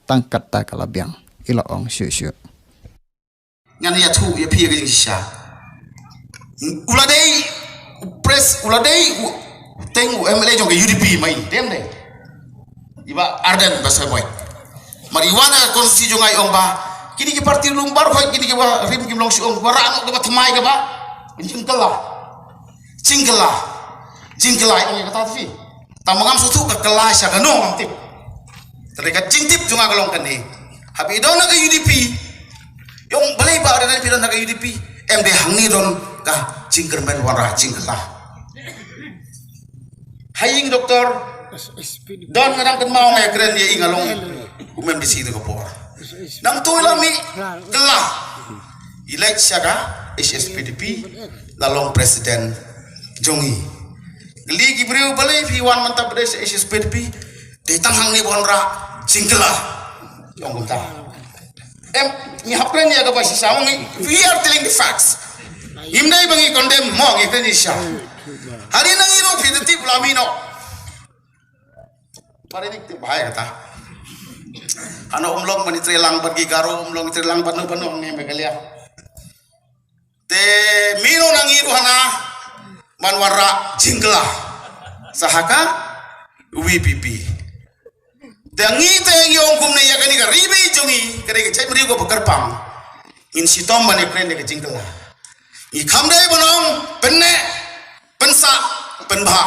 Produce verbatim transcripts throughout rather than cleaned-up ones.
tang katta ka la biang. I la ong shuh shuh. Ngan ïathuh ïa phi ka jingshisha. U la dei u pres, u la dei u teng u M L A jong ka U D P mai. Dem dei. I Bah Ardent Basaiawmoit. Mar i wan ha ka konstituensi jong nga i ong ba kine ki parti lum baroh, kine ki ba rim kim long shuh, ong ba rah noh kaba thymmai kaba jingkylla. Jingkylla. Jingkylla i ong ïa kata phi. Tang ba ngam sngewthuh ka kylla sha kano ngam tip. Te ka jingtip jong nga ka long kane. Haba i don ha ka U D P. I ong balei Bah Ardent phi don ha ka U D P. Em dei hangne don ka jingkyrmen wanrah jingkylla. Ha ïing doktor Don nga dang kynmaw nga ïakren ïa i, nga long u M D C te ka por. Nangta i la mih kylla. I leit sha ka H S P D P, la long president jong i. Kylli ki briew balei phi wan mynta pat sha H S P D P. Dei tang hangne ba wanrah jingkylla. Ong kumta. Em, ngi hap kren ïa kaba shisha mo, ngi, we are telling the facts. Ngim dei ba ngi condemn mo, ngi kren shisha. Hari nang i ruh phi te tip la mih noh. Pare dik te bahai kata. Hana um long ban i tre lang bad ki Garo, um long i tre lang bad no bad no ngi Meghalaya. Te mih noh nang i ruh hana ban wanrah jingkylla. Sha ka V P P. Te ngi te ngi ong kumne ïa kane ka ri ba i jong i, kane ka jaitbynriew kaba kyrpang. Ngin shitom ban ïakren ïa ka jingkylla. Ngi kham dei ban ong pynneh, pynsah, pynbha.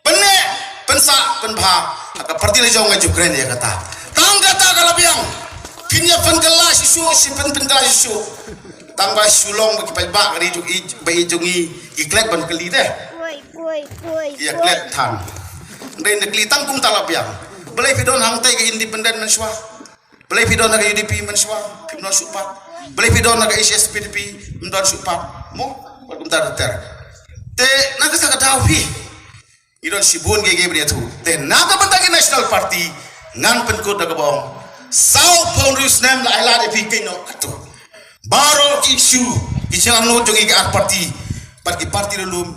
Pynneh, pynsah, pynbha. Ha ka parti la jong nga ju kren ïa kata. Tang kata ka la biang. Phin ïa pynkylla shisha, shi pyn pynkylla shisha. Tang ba shu long ba ki paidbah ka ri jong i, ba i jong i, ki klet ban kylli te. Oi, oi, oi, ïa oi. Klet than. Dei na kylli tang kumta la biang. Balei phi don hangtai ka independent mynshuwa? Balei phi don na ka U D P mynshuwa? Phim don shuh pat. Balei phi don na ka H S P D P? Phim don shuh pat. Mo? Wat kumta ter. Te na ka sa ka daw phi. I don shibun ki ki bri tu. Te na ka bynta ki National Party ngan pynkut da ka bong. Saw phew hynriew snem la ai lad ïa phi kynnoh katto. Baroh ki issue ki jingangnud jong ki ar party. Pat ki party lum